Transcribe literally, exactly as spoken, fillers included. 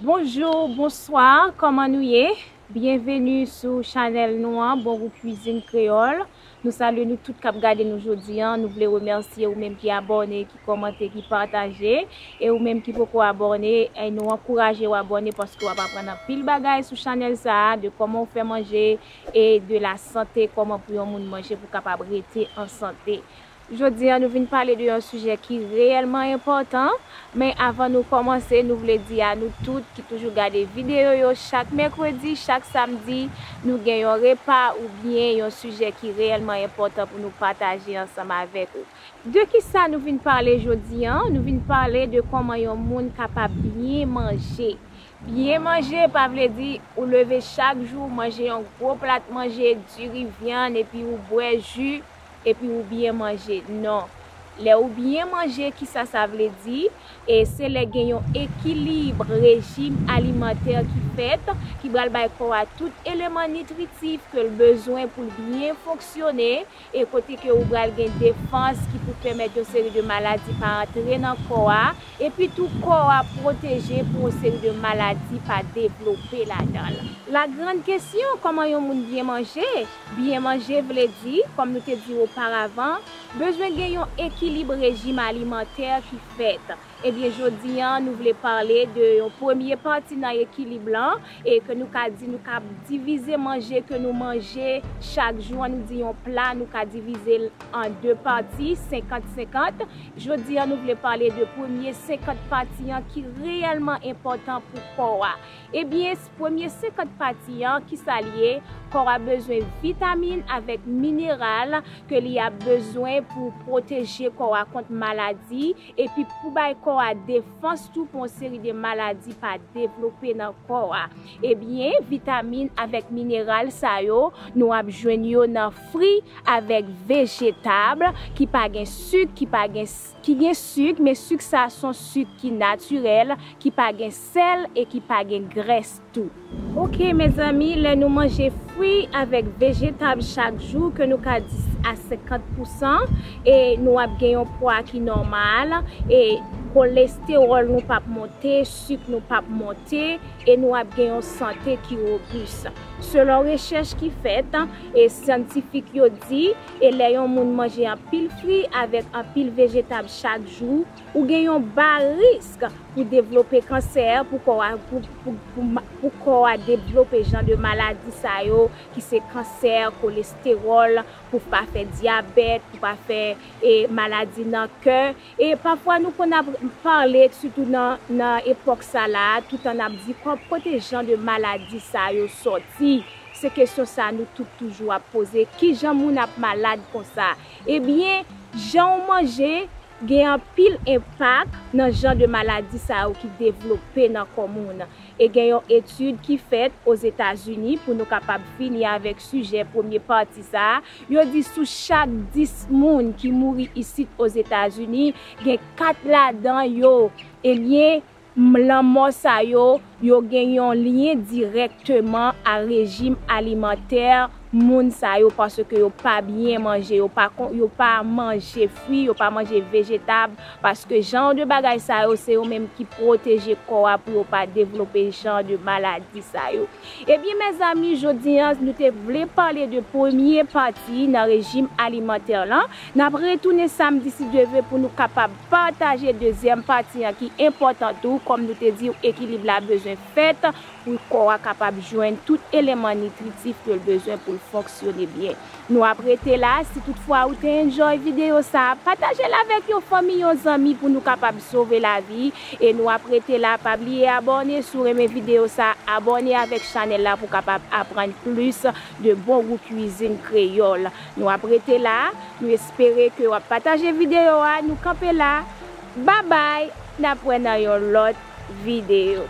Bonjou, bonswa, kòman nou ye? Byenveni sou chanèl nou an, Bon Gou Kwizin Kreyòl. Nou salye nou tout k ap gade nou jodi a. Nou vle remèsye ou menm ki abòne, ki kòmante, ki pataje. E ou menm ki poko abòne, e nou ankouraje w abòne paske w ap aprann anpil bagay sou chanèl sa a, de kòman w fè manje e de la sante, kòman pou yon moun manje pou kapab rete an sante. Jodi a, nou vin pale de yon sijè ki reyèlman enpòtan, men avan nou kòmanse, nou vle di a nou tout ki toujou gade videyo yo chak mèkredi, chak samdi, nou gen yon repa oubyen yon sijè ki reyèlman enpòtan pou nou pataje ansanm avèk ou. De ki sa nou vin pale jodi a? Nou vin pale de kòman yon moun kapab byen manje. Byen manje pa vle di ou leve chak jou, manje yon gwo plat manje, diri, vyann, epi ou bwè ji, epi ou byen manje. Non. Lè ou byen manje, kisa sa vle di? E se lè gen yon ekilib rejim alimantè ki fèt, ki pral bay kò a tout eleman nitritif ke l bezwen pou l byen fonksyone, e kote ke ou pral gen defans ki pou pèmèt yon seri de maladi pa antre nan kò a, epi tou kò a pwoteje pou yon seri de maladi pa devlope ladan l. La grande question, kòman yon moun byen manje? Byen manje vle di, kòm nou te di oparavan, bezwen gen yon ekilib rejim alimantè ki fèt. Ebyen, jodi a, nou vle pale de yon premye pati nan ekilib lan, e ke nou ka di, nou ka divize manje ke nou manje chak jou an, nou di yon pla, nou ka divize l an de pati, senkant senkant. Jodi a, nou vle pale de premye senkant pati an ki reyèlman enpòtan pou kò a. Ebyen, premye senkant pati an, kisa l ye? Kò a bezwen vitamin avèk mineral ke li ap bezwen pou pwoteje kò a kont maladi, epi pou bay kò a defans tou pou yon seri de maladi pa devlope nan kò a. Ebyen, vitamin avèk mineral sa yo, nou ap jwenn yo nan fri avèk vejetab ki pa gen sik, ki pa gen s-, ki gen sik, men sik sa se yon sik ki natirèl, ki pa gen sèl e ki pa gen grès tou. Oke, mezanmi, lè nou manje fwi avèk vejetab chak jou, ke nou ka di a senkant pousan, e nou ap gen yon pwa ki nòmal, e kolestewòl nou p ap monte, sik nou p ap monte, e nou ap gen yon sante ki wobis. Selon rechèch ki fèt, e syantifik yo di, e lè yon moun manje anpil fwi avèk anpil vejetab chak jou, ou gen yon ba risk pou devlope kansè, pou kò a, pou, pou, pou ma-, pou kò a devlope jan de maladi sa yo, ki se kansè, kolestewòl, pou pa fè dyabèt, pou pa fè, e, maladi nan kè. E pafwa nou konn ap pale, sitou nan, nan epòk sa la, toutan n ap di kò-, kote jan de maladi sa yo sòti. Se kesyon sa nou tout toujou ap poze. Kijan moun ap malad konsa? Ebyen, jan w manje gen anpil enpak nan jan de maladi sa yo ki devlope nan kò moun. E gen yon etid ki fèt Ozetazini, pou nou kapab fini avèk sijè premye pati sa a, yo di sou chak dis moun ki mouri isit Ozetazini, gen kat ladan yo, ebyen, m-, lanmò sa yo, yo gen yon lyen dirèkteman a rejim alimantè moun sa yo, paske yo pa byen manje, yo pa kon-, yo pa manje fwi, yo pa manje vejetab, paske jan de bagay sa yo, se yo menm ki pwoteje kò a pou yo pa devlope jan de maladi sa yo. Ebyen, mezanmi, jodi a, nou te vle pale de premye pati nan rejim alimantè lan. N ap retounen samdi, si Dye vle, pou nou kapab pataje dezyèm pati an ki enpòtan tou. Kòm nou te di w, ekilib la bezwen fèt pou kò a kapab jwenn tout eleman nitritif ke l bezwen pou l fonksyone byen. Nou ap rete la. Si toutfwa ou te enjoy videyo sa a, pataje l avèk yon fanmi, yon zanmi pou nou kapab sove lavi. E nou ap rete la. Pa bliye abòne si w renmen videyo sa a. Abòne avèk chanèl la pou w kapab aprann plis de bon gou kwizin kreyòl. Nou ap rete la. Nou espere ke w ap pataje videyo a. Nou kanpe la. Babay. N ap wè nan yon lòt videyo.